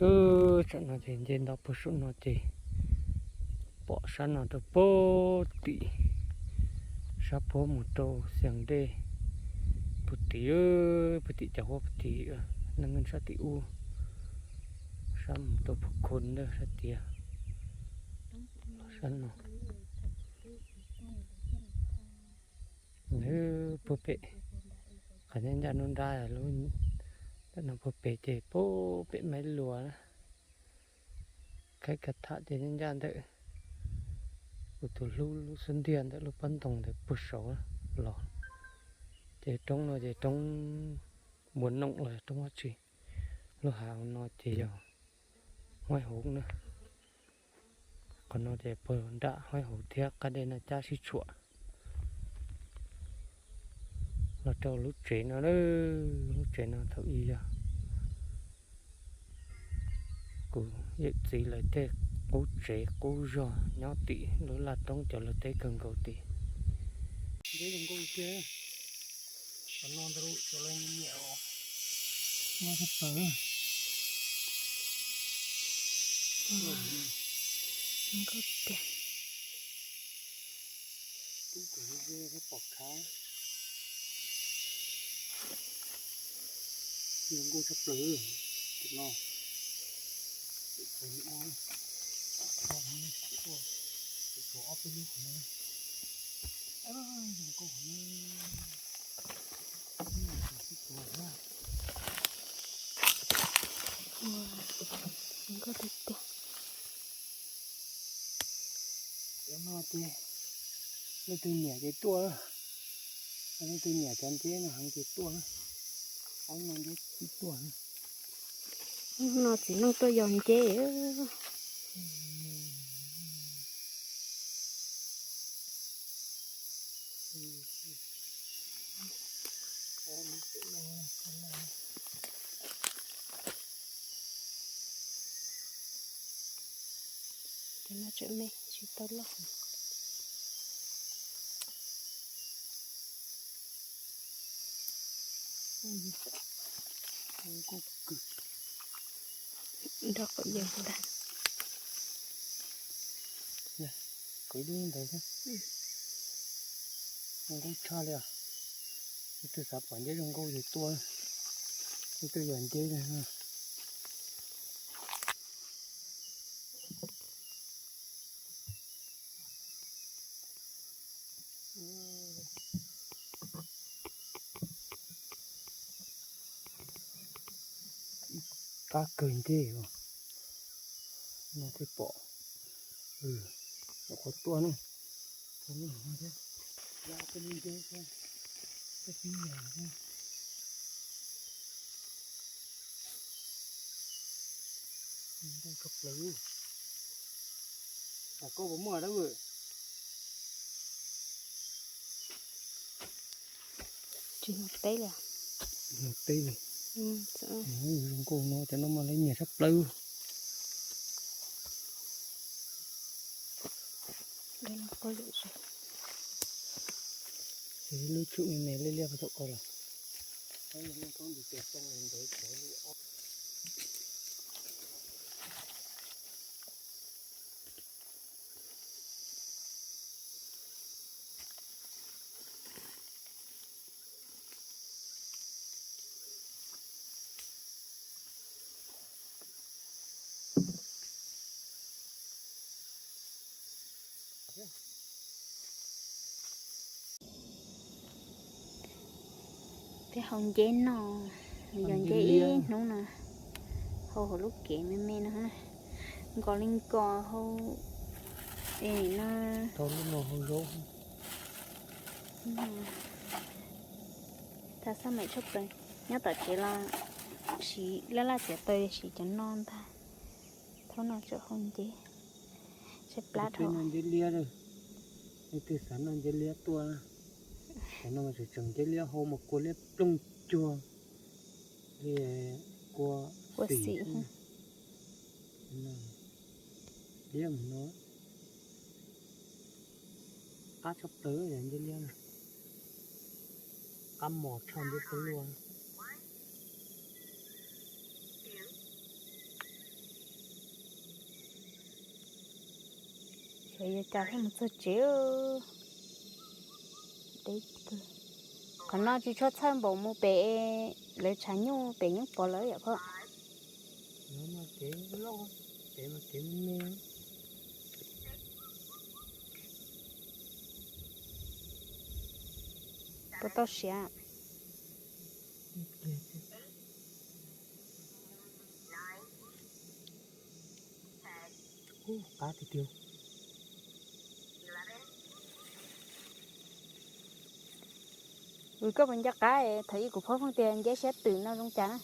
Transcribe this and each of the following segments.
Tam no ces nce nto puag saum no ces pom sab no rau puag tim, sab puag mus rau xeev dej puag tim, puag tim cov huab puag tim, neeg sab tim ub, sab mus rau puag khu ntawd sab tias, sab no. Puag pem, qhov nyob ncaj nruab nrab lub, tam no puag pem ces puag pem Maiv Luas na. Khaib Kav Tham ces nyob ncaj ntawm kuv tus hlub lub xub ntiag ntawm lub pob ntoo ntawd puag saud los. Ces roob no ces roob npua noom los yog roob dab tsi. Lub hav no ces yog Huaib Hauv na. Qhov no ces puag nram Huaib Hauv thiab qab dej Naj Cab sib tshuam los rau lub tsev no. Lub tsev no thaum ub yog kuv yawm txiv lawv tej qub tsev qub zog nyob tim lub laj roob cov lawv teb kawg nkaus tim. Nteb zoo nkauj tiag. Qhov no ntawd cov lawv nyiam os. Nkauj tiag. Tub kaws ze ze thiab pom khav. Zoo nkauj tshaj plaws tim no. Ob peb lub qhov no. Zoo nkauj qhov no. Zoo nkauj tiag tiag. Cov no ces leej twg nyiam ces tuaj, leej twg nyiam cov nteb no heev ces tuaj, ob no nteb tsis tuaj. No txiv neej tuaj yos nceb. Cov no tseem me tsis tau loj. Nrog qhov yawg ntag. Kuv ib lub ntawd thiab. Zoo nkauj tshaj li os. Leej twg xav pom nceb zoo nkauj ces tuaj, leej twg yog nceb. Qab kawg nceb os. No thiaj pom. Qhov tuaj ne. Nkauj tshaj plaws. Koj puas muaj dab vwm? Tsis hnov teb li. Hnov teb li. Zoo nkauj no cov no mas lawv nyiam tshaj plaws. Ces lub tsum me me liab liab puag tom ko los. Peb hau nceb noj, yog nceb ib hnub no, hau hauv lub kev me me no, nkos li nkos hau, es no, thau lub no hau zaub. Thaum xab maim tshaj plaws, nyob tom tsev los siv laj laj txiav taws siv cov no ntag. Thaum no tseem hau nceb, tshaib plab dhau. Nceb liab, leej twg xav noj nceb liab tuaj. Cov no mas tseem nceb liab hau mas kua liab plooj cuag li kua xim. Liab mus no. Qab tshaj plaws nceb liab na. Qab mos tshaj nceb peb luaj. Yuav cas thiaj mus txog tsev. Qhov no tsis tshua txhawj npaum mus pem lawv tshav nyuj pem nyob pov lawm yom phauj. Puas tau siav? Qab tiag tiag. Koj puas nco qab thaum ub kuv phob phooj tias nceb siab twm no zoo cas na?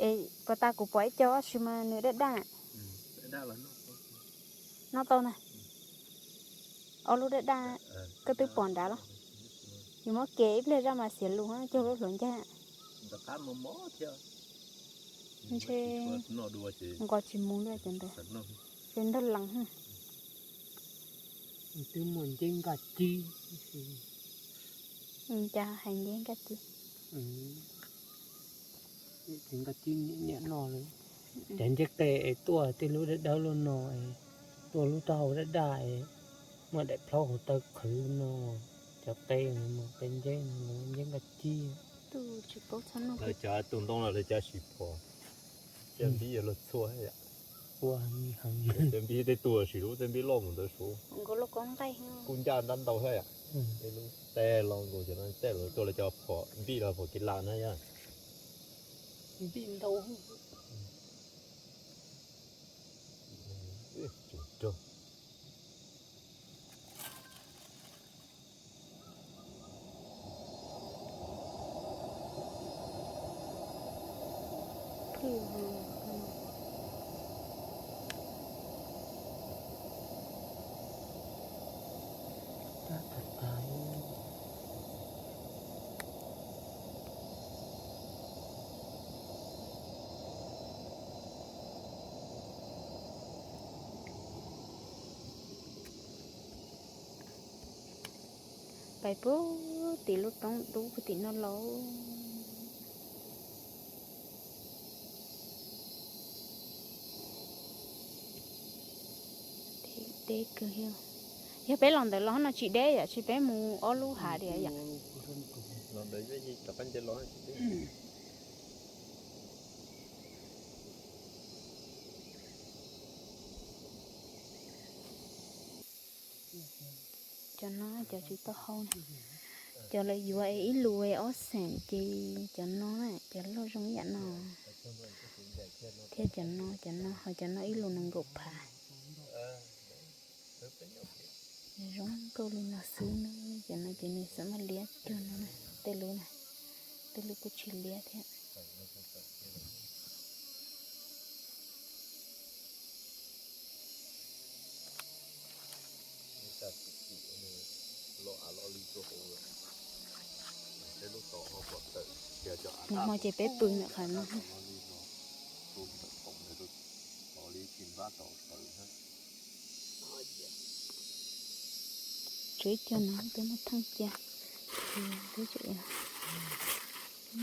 Es puas tas kuv pom ib co ob tsis mas nws daj daj. Noj tau na. Ob lub daj daj, koj twb pom nrad los? Yus muab ke ib pliag zaj mas xiav lus cog lub hluav ncaig. Ntshe nqos tsis mus li cov ntawd, ces ntog lees. Twb muaj nceb nkaj cib. Cas hais nceb nkaj cib? Nkaj cib nyiam nyiam noj li. Cov nceb qe es tuaj tej lub dawb dawb lub no, tuaj lub taub hau daj daj, muaj daim plaub hauv taw qhwv no, cov qe no, qe nceb no, nceb nkaj cib. Cov tus ntoo no lawv cov sis phom, cov npib yuav luag txhua yom. Cov npib tej tuag sis lub tej npib loj mus ntawd suav. Kuj ncaj ntab ntau thiab yom. Tej lub tej los nkaus cov no tej los tuaj lawv cov phom npib los phom kis las na yom. Npib ntau. Pais puag tim lub roob dub puag tim no los. Deb kawg. Yog peb los ntawd los no tsis deb yom, tsis peb mus ob lub hav diam yom. Cov no cov tsis tau hau na. Cov lawv yuav es ib lus es ob xeem ces cov no na, cov loj zoo yam no. Thiab cov no, cov no ho cov no ib lus nees nkaum phav. Zoo nkauj li no xwb na, cov no ces nws xav mas liab cuag no na, tej lub na, tej lub kuj tsis liab thiab. Mus hmo ces peb pw ntawm qhov no. Tsuav ib co no peb muab theej cia, twb tseem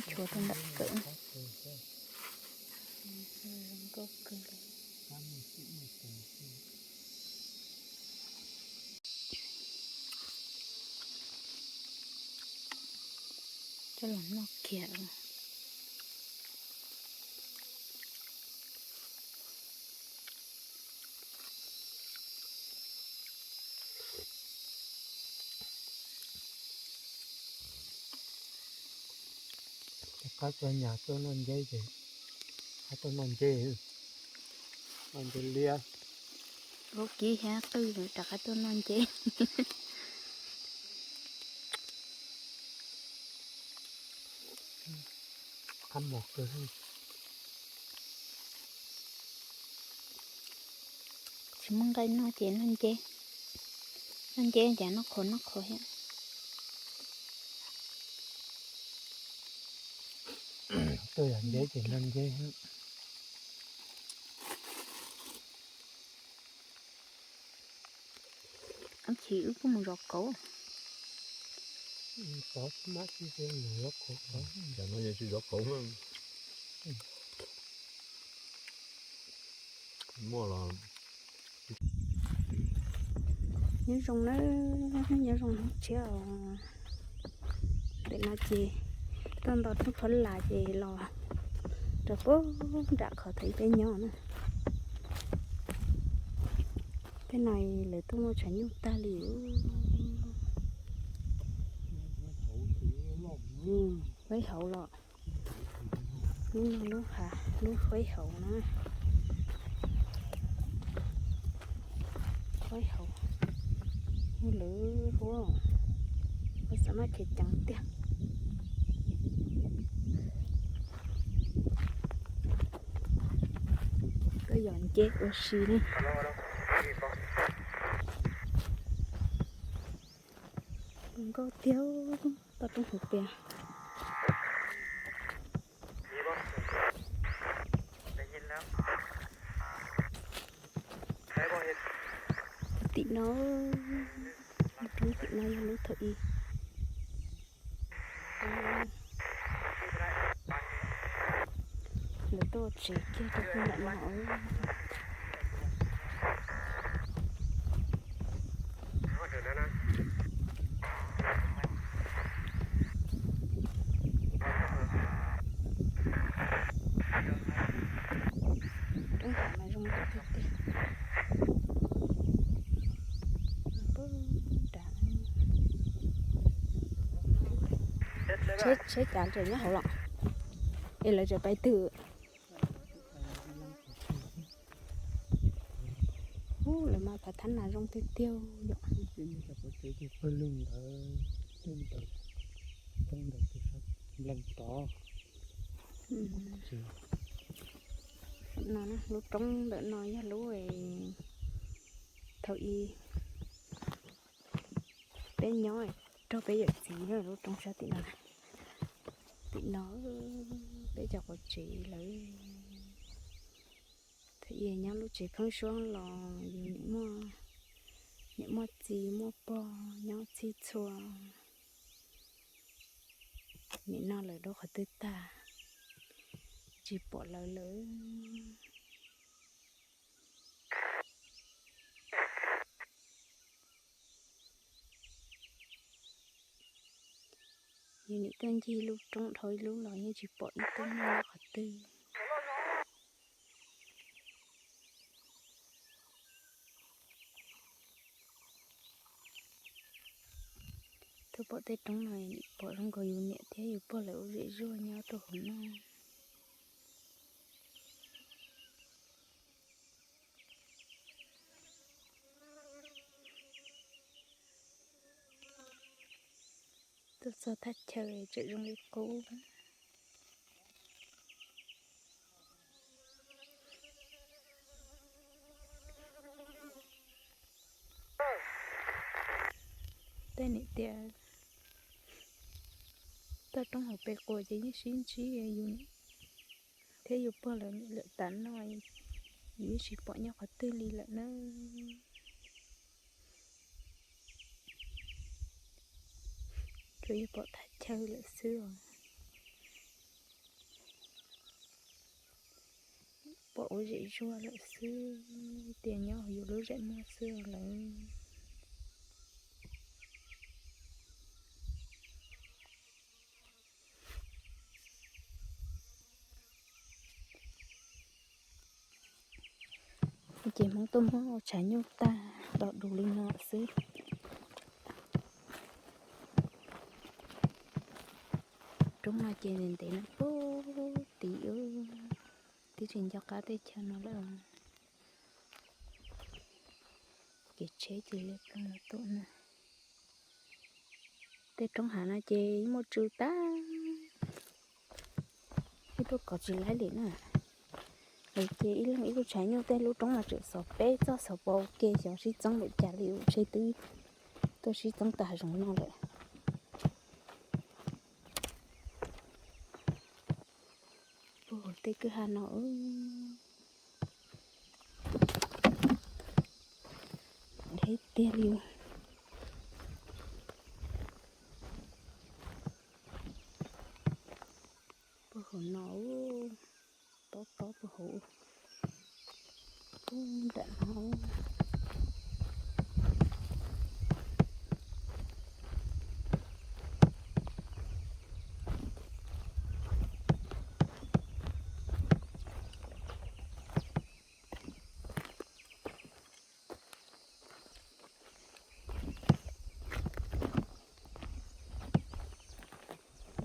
tshuav rau ntawm kawm. Zoo nkauj kawg li. Coj los noj kiag. Rov qab txog nyag tuaj noj nceb ces, qab tuaj noj nceb, noj nceb liab. Vaub kib thiab qwj rov qab tuaj noj nceb. Qab mos kawg. Tsis muaj nqaij noj ces noj nceb, noj nceb cas noj qhuav noj qhuav thiab. Tuaj yam nceb ces noj nceb. Ab, tsis wb kuj mus zov kauv. Zov mab tsis zov kauv, zov kauv. Muaj los nyob zoo na, nyob zoo hnub tshiab os. Ntawm no ces tuaj nto roob phav las ces los rau puag nram qhov thaum ub peb nyob na. Tej no lawv tuaj muaj tshav nyuj tag li. Lub hauv los, lub no lub hav, lub faib hauv na. Faib hauv, muaj lwm huab, muaj xav maj khiav ceev tiag. Koj yog nce ua si ne. Nkauj tiag, toj roob hauv pes. Tim no, roob tim no yog lub thaum ub. Lawv tuaj tsev kiag rau puag nram no. Roob hav mas zoo nkauj tiag tiag. Puag nram tsheb, tsheb cav tseem nyob hauv los es lawv tseem pais twg? Ub, lawv mas phav thab nas zoo tiag tiag yom. Pawg lug ntawd, lub ntawd, roob ntawd, nplees tod. No, lub roob ntawm no yog lub thaum ub peb nyob raug peb yawm txiv lub roob sab tim no. Tim no peb cov quav tsev lawm. Thaum ub nyob lub tsev pheeb suab los yus niam muaj, niam muaj txiv muaj pog nyob txhij txhua. Nim no lawv dua qhov twg tag, tsis pom lawv lawm. Yus nim tuaj ncig lub roob dhau ib lub los yeej tsis pom ib tug muaj qhov twg. Tuaj pom tej roob no pom zoo nkaus yus niam thiab yus pog lawv ua zem zuag nyob rau hauv no. Tuaj txog thaj chaw tseem zoo li qub. Tej niam tias toj roob hauv pes quas ces yeej sib ntsib yus thiab yus pog lawv lawm tas no, yus yeej tsis pom nyob qhov twg li lawm na. Tsuas yog pom thaj chaw lawm xwb os. Pom ua zem zuag lawm xwb, tias nyob yus lub zem muag xwb lawm. Ces Hmoob tuaj muab tshav nyuj tag los dus li no xwb. Roob no ces ntev ntev no puag tid, twb tsis nco qab teb chaws no lawm. Kev tsheb ces li ploog los tuaj na. Tej roob hav no ces muaj tsw tag, ib tuaj kov tsis laib li na. Ces ib leeg ib lub tshav nyuj, tej lub roob no tseem xov peb txoj xov pos ua ke, xyov sib txoob lawm cas li, ua tsheb twb tuaj sib txoob tag zoov no lawm. Puag tej kwj ha no, deb tiag li. Puag hauv no, tob tob puag hauv, puag nram no.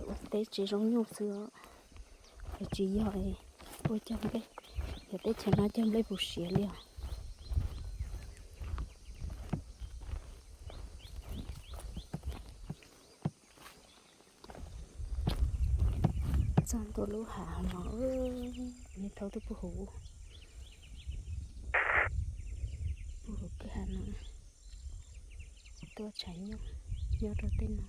Ua teb tsev zoo nyuj xwb os, tsis yog ua cog nplej, yog teb chaws no cog nplej puv siav li os. Txog ntua lub hav no, nws thaub twb puag huv, puag huv kwj ha no, tuaj tshav nyob, nyob rau tej no.